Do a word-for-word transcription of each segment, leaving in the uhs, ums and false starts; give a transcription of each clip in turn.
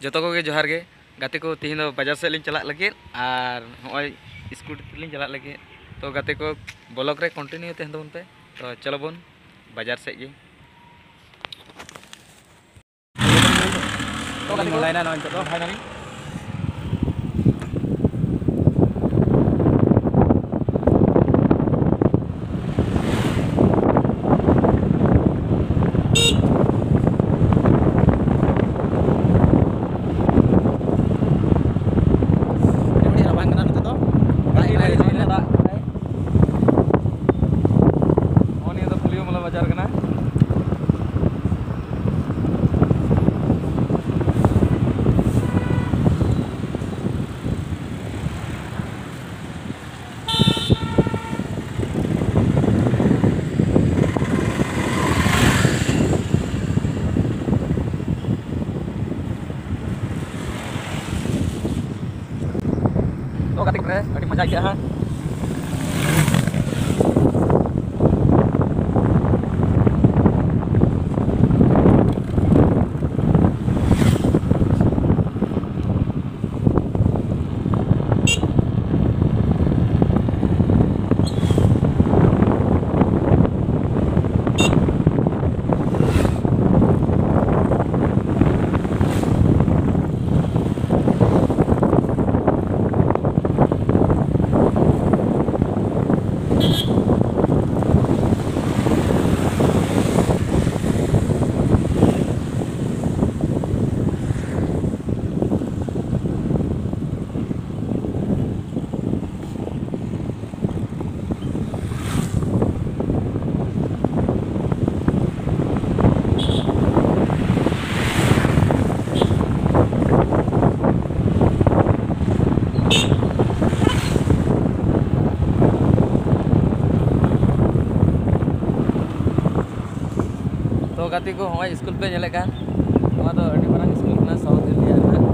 ᱡᱚᱛᱚ ᱠᱚᱜᱮ ᱡᱚᱦᱟᱨ ᱜᱮ᱾ ᱜᱟᱛᱮ ᱠᱚ, ᱛᱤᱦᱤᱧ ᱫᱚ ᱵᱟᱡᱟᱨ ᱥᱮᱫ ᱞᱤᱧ ᱪᱟᱞᱟᱜ ᱞᱟᱹᱜᱤᱫ, ᱟᱨ ᱱᱚᱜᱼᱚᱭ ᱥᱠᱩᱴᱤ ᱛᱮᱞᱤᱧ ᱪᱟᱞᱟᱜ ᱞᱟᱹᱜᱤᱫ᱾ ᱛᱚ ᱜᱟᱛᱮ ᱠᱚ, ᱵᱞᱚᱜ ᱨᱮ ᱠᱚᱱᱴᱤᱱᱤᱭᱩ ᱛᱟᱦᱮᱱ ᱛᱟᱵᱚᱱ ᱯᱮ᱾ ᱛᱚ ᱪᱚᱞᱚ ᱵᱚᱱ ᱵᱟᱡᱟᱨ ᱥᱮᱫ ᱜᱮ᱾ ᱛᱚ ᱜᱟᱛᱮ ᱠᱚ, ᱱᱚᱰᱟᱭᱱᱟ ᱱᱚᱜᱼᱚᱭ ᱱᱤᱛᱚᱜ ᱫᱚ᱾ ᱯᱷᱟᱭᱱᱟᱞᱤ᱾ ᱟᱹᱰᱤ ᱨᱟᱵᱟᱝ ᱠᱟᱱᱟ ᱱᱚᱛᱮ ᱫᱚ᱾ ᱫᱟᱜ ᱮᱫᱟᱭ, ᱨᱤᱢᱤᱞ ᱮᱫᱟᱭ᱾ ᱱᱚᱜᱼᱚ ᱱᱤᱭᱟᱹ ᱫᱚ ᱯᱷᱩᱞᱤᱭᱟᱹᱢᱚᱞᱟ ᱵᱟᱡᱟᱨ ᱠᱟᱱᱟ᱾ ᱛᱚ ᱜᱟᱛᱮ ᱠᱚᱨᱮ ᱟᱹᱰᱤ ᱢᱚᱡᱟ ᱟᱹᱭᱠᱟᱹᱜᱼᱟ ᱦᱟᱸᱜ᱾ ᱛᱚ ᱜᱟᱛᱮ ᱠᱚ, ᱦᱚᱸᱜᱼᱚᱭ ᱥᱠᱩᱞ ᱯᱮ ᱧᱮᱞᱮᱫ ᱠᱟᱱ, ᱱᱚᱣᱟ ᱫᱚ ᱟᱹᱰᱤ ᱢᱟᱨᱟᱝ ᱥᱠᱩᱞ ᱠᱟᱱᱟ, ᱥᱟᱣᱩᱛᱷ ᱤᱱᱰᱤᱭᱟ ᱨᱮᱱᱟᱜ᱾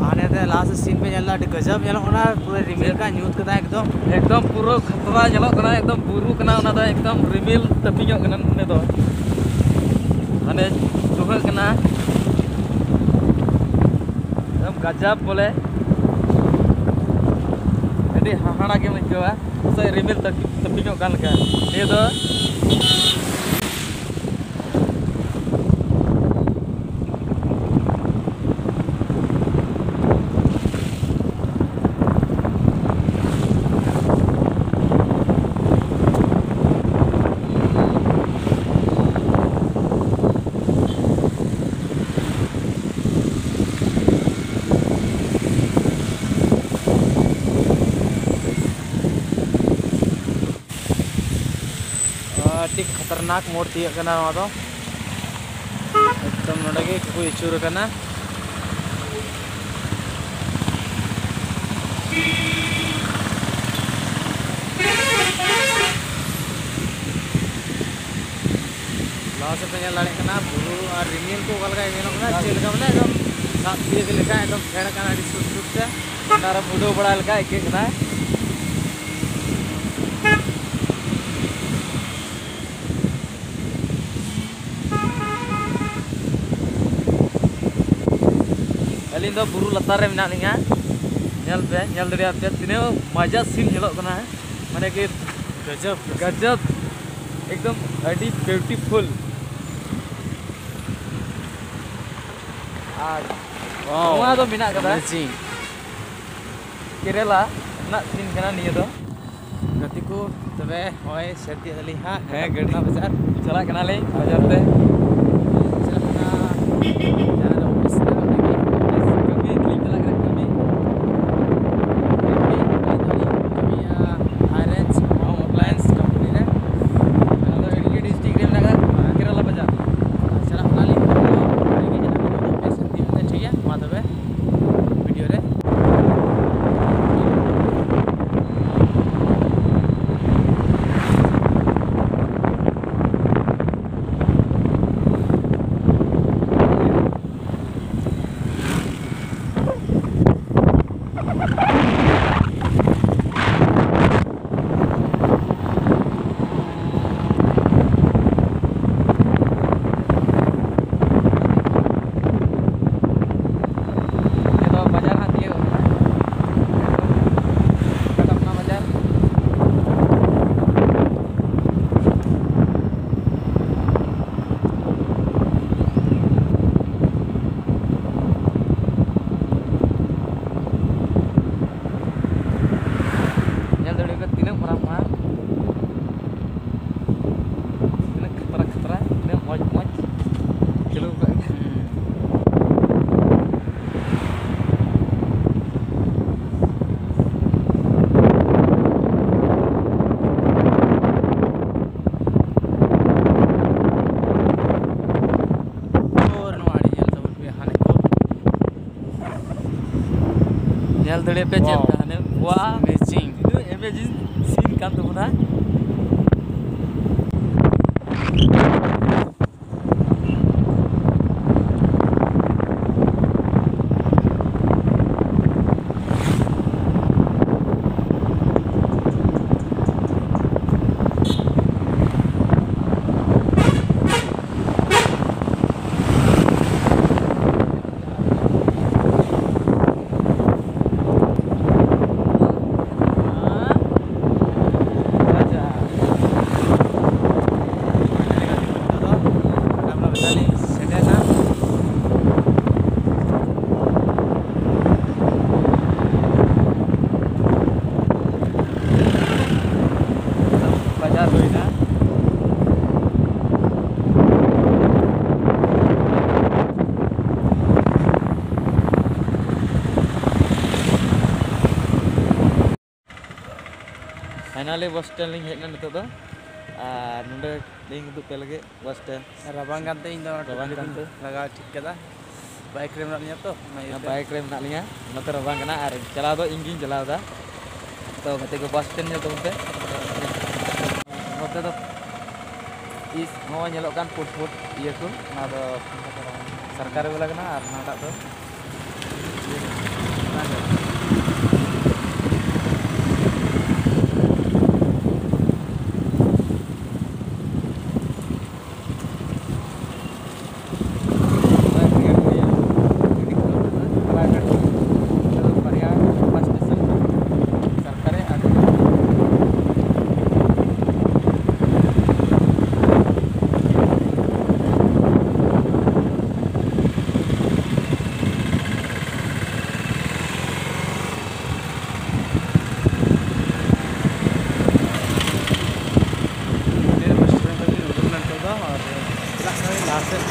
ᱦᱟᱱᱮ ᱛᱮ ᱞᱟᱦᱟ ᱥᱮᱫ ᱥᱤᱱ ᱯᱮ ᱧᱮᱞ ᱮᱫᱟ, ᱟᱹᱰᱤ ᱜᱟᱡᱟᱵ ᱧᱮᱞᱚᱜ ᱠᱟᱱᱟ, ᱯᱩᱨᱟᱹ ᱨᱤᱢᱤᱞ ᱠᱟ ᱧᱩᱛ ᱠᱟᱫᱟ ᱮᱠᱫᱚᱢ᱾ ᱮᱠᱫᱚᱢ ᱯᱩᱨᱟᱹ ᱠᱷᱟᱛᱨᱟ ᱧᱮᱞᱚᱜ ᱠᱟᱱᱟ, ᱮᱠᱫᱚᱢ ᱵᱩᱨᱩ ᱠᱟᱱᱟ, ᱚᱱᱟ ᱫᱚ ᱮᱠᱫᱚᱢ ᱨᱤᱢᱤᱞ ᱛᱟᱹᱯᱤᱧᱚᱜ ᱠᱟᱱᱟ ᱱᱚᱰᱮ ᱫᱚ᱾ ᱦᱟᱱᱮ ᱧᱩᱨᱦᱟᱹᱜ ᱠᱟᱱᱟ᱾ ᱮᱠᱫᱚᱢ ᱜᱟᱡᱟᱵ ᱵᱚᱞᱮ, ᱟᱹᱰᱤ ᱦᱟᱦᱟᱲᱟ ᱜᱮᱢ ᱟᱹᱭᱠᱟᱹᱣᱟ᱾ ᱥᱮ ᱨᱤᱢᱤᱞ ᱛᱟᱹᱯᱤ-, ᱛᱟᱹᱯᱤᱧᱚᱜ ᱠᱟᱱ ᱞᱮᱠᱟ᱾ ᱱᱤᱭᱟᱹ ᱫᱚ ᱟᱹᱰᱤ ᱠᱷᱟᱛᱟᱨᱱᱟᱠ ᱢᱳᱲ ᱛᱤᱭᱟᱹᱜ ᱠᱟᱱᱟ ᱱᱚᱣᱟ ᱫᱚ᱾ ᱮᱠᱫᱚᱢ ᱱᱚᱰᱮ ᱜᱮ ᱠᱚ ᱟᱹᱪᱩᱨ ᱟᱠᱟᱱᱟ᱾ ᱞᱟᱦᱟ ᱥᱮᱫ ᱯᱮ ᱧᱮᱞ ᱫᱟᱲᱮᱭᱟᱜ ᱠᱟᱱᱟ, ᱵᱩᱨᱩ ᱟᱨ ᱨᱤᱢᱤᱞ ᱠᱚ ᱚᱠᱟ ᱞᱮᱠᱟ ᱧᱮᱞᱚᱜ ᱠᱟᱱᱟ, ᱪᱮᱫ ᱞᱮᱠᱟ ᱵᱚᱞᱮ ᱮᱠᱫᱚᱢ ᱥᱟᱵ ᱛᱤᱭᱳᱜ ᱞᱮᱠᱟ ᱮᱠᱫᱚᱢ ᱯᱷᱮᱰ ᱟᱠᱟᱱᱟ ᱟᱹᱰᱤ ᱥᱩᱨ ᱥᱩᱨ ᱛᱮ᱾ ᱚᱱᱟ ᱨᱮ ᱩᱰᱟᱹᱣ ᱵᱟᱲᱟ ᱞᱮᱠᱟ ᱟᱹᱭᱠᱟᱹᱜ ᱠᱟᱱᱟ᱾ ᱟᱹᱞᱤᱧ ᱫᱚ ᱵᱩᱨᱩ ᱞᱟᱛᱟᱨ ᱨᱮ ᱢᱮᱱᱟᱜ ᱞᱤᱧᱟ᱾ ᱧᱮᱞ ᱯᱮ, ᱧᱮᱞ ᱫᱟᱲᱮᱭᱟᱜ ᱯᱮ ᱛᱤᱱᱟᱹᱜ ᱢᱚᱡᱟ ᱥᱤᱱ ᱧᱮᱞᱚᱜ ᱠᱟᱱᱟ, ᱢᱟᱱᱮ ᱠᱤ ᱜᱟᱡᱟᱵ᱾ ᱜᱟᱡᱟᱵ, ᱮᱠᱫᱚᱢ ᱟᱹᱰᱤ beautiful᱾ ᱟᱨ wow, ᱱᱚᱣᱟ ᱫᱚ ᱢᱮᱱᱟᱜ ᱠᱟᱫᱟ amazing᱾ ᱠᱮᱨᱮᱞᱟ ᱨᱮᱱᱟᱜ ᱥᱤᱱ ᱠᱟᱱᱟ ᱱᱤᱭᱟᱹ ᱫᱚ᱾ ᱜᱟᱛᱮ ᱠᱚ, ᱛᱚᱵᱮ ᱦᱚᱸᱜᱼᱚᱭ ᱥᱮᱴ ᱤᱫᱤᱭᱟᱞᱤᱧ ᱦᱟᱸᱜ ᱦᱮᱸ, ᱜᱟᱹᱰᱤ᱾ ᱚᱱᱟ ᱵᱟᱡᱟᱨ᱾ ᱪᱟᱞᱟᱜ ᱠᱟᱱᱟᱞᱤᱧ ᱵᱟᱡᱟᱨ ᱛᱮ᱾ ᱪᱟᱞᱟᱜ ᱠᱟᱱᱟ ᱡᱟᱦᱟᱸ ᱨᱮ ᱚᱯᱷᱤᱥ ᱢᱮᱱᱟᱜᱼᱟ, ᱚᱸᱰᱮ ᱜᱮ᱾ ᱠᱟᱹᱢᱤ ᱛᱮᱞᱤᱧ ᱪᱟᱞᱟᱜ ᱠᱟᱱᱟ, ᱠᱟᱹᱢᱤ᱾ ᱠᱟᱹᱢᱤ, ᱠᱟᱹᱢᱤᱭᱟ ᱦᱟᱭ ᱨᱮᱧᱡᱽ ᱦᱳᱢ ᱟᱯᱞᱟᱭᱮᱱᱥ ᱠᱳᱢᱯᱟᱱᱤ ᱨᱮ᱾ ᱚᱱᱟ ᱫᱚ ᱰᱤᱥᱴᱨᱤᱠᱴ ᱨᱮ ᱢᱮᱱᱟᱜ ᱠᱟᱫᱟ, ᱠᱮᱨᱟᱞᱟ ᱵᱟᱡᱟᱨ᱾ ᱟᱨ ᱪᱟᱞᱟᱜ ᱠᱟᱱᱟᱞᱤᱧ, ᱚᱸᱰᱮ ᱜᱮ ᱡᱟᱦᱟᱸ ᱨᱮ ᱚᱯᱷᱤᱥ ᱥᱮᱱ ᱛᱤᱭᱳᱜ ᱠᱟᱛᱮ, ᱴᱷᱤᱠ ᱜᱮᱭᱟ? ᱢᱟ ᱛᱚᱵᱮ, ᱵᱷᱤᱰᱤᱭᱳ ᱨᱮ᱾ ᱧᱮᱞ ᱫᱟᱲᱮᱭᱟᱜ ᱯᱮ ᱪᱮᱫ ᱞᱮᱠᱟ ᱦᱟᱱᱮ, wow, amazing, ᱛᱤᱱᱟᱹᱜ amazing scene ᱠᱟᱱ ᱛᱟᱵᱚᱱᱟ᱾ ᱵᱟᱡᱟᱨ ᱦᱩᱭᱱᱟ᱾ Finally bus stand ᱞᱤᱧ ᱦᱮᱡ ᱮᱱᱟ ᱱᱤᱛᱚᱜ ᱫᱚ, ᱟᱨ ᱱᱚᱰᱮ ᱞᱤᱧ ᱩᱫᱩᱜ ᱯᱮ ᱞᱟᱹᱜᱤᱫ bus stand᱾ ᱨᱟᱵᱟᱝ ᱠᱟᱱᱛᱮ ᱤᱧ ᱫᱚ ᱨᱟᱵᱟᱝ ᱴᱩᱯᱤ ᱠᱟᱱᱛᱮ᱾ ᱞᱤᱧ ᱞᱟᱜᱟᱣ ᱴᱷᱤᱠ ᱠᱟᱫᱟ᱾ Bike ᱨᱮ ᱢᱮᱱᱟᱜ ᱞᱤᱧᱟ ᱛᱚ, ᱚᱱᱟ ᱤᱭᱟᱹᱛᱮ᱾ Bike ᱨᱮ ᱢᱮᱱᱟᱜ ᱞᱤᱧᱟ, ᱚᱱᱟᱛᱮ ᱨᱟᱵᱟᱝ ᱠᱟᱱᱟ᱾ ᱟᱨ ᱪᱟᱞᱟᱣ ᱫᱚ ᱤᱧ ᱜᱤᱧ ᱪᱟᱞᱟᱣ ᱮᱫᱟ᱾ ᱛᱚ ᱜᱟᱛᱮ ᱠᱚ, bus stand ᱧᱮᱞ ᱛᱟᱵᱚᱱ ᱯᱮ᱾ ᱱᱚᱛᱮ ᱫᱚ ᱤᱥ, ᱱᱚᱜᱼᱚᱭ ᱧᱮᱞᱚᱜ ᱠᱟᱱ ᱯᱩᱴ ᱯᱩᱴ ᱤᱭᱟᱹ ᱠᱚ, ᱚᱱᱟ ᱫᱚ ᱥᱚᱨᱠᱟᱨᱤ ᱵᱟᱞᱟ ᱠᱟᱱᱟ᱾ ᱟᱨ ᱦᱟᱱᱟᱴᱟᱜ ᱫᱚ ᱥᱚᱨᱠᱟᱨᱤ ᱟᱨ ᱱᱤᱛᱚᱜ ᱫᱚ ᱟᱨ ᱪᱟᱞᱟᱜ ᱠᱟᱹᱱᱟᱹᱧ ᱞᱟᱦᱟ ᱥᱮᱫ᱾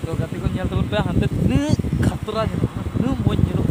ᱛᱚ ᱜᱟᱛᱮ ᱠᱚ, ᱧᱮᱞ ᱛᱟᱵᱚᱱ ᱯᱮ, ᱦᱟᱱᱛᱮ ᱛᱤᱱᱟᱹᱜ ᱠᱷᱟᱛᱨᱟ ᱧᱮᱞᱚᱜ ᱠᱟᱱᱟ, ᱛᱤᱱᱟᱹᱜ ᱢᱚᱡᱽ ᱧᱮᱞᱚᱜ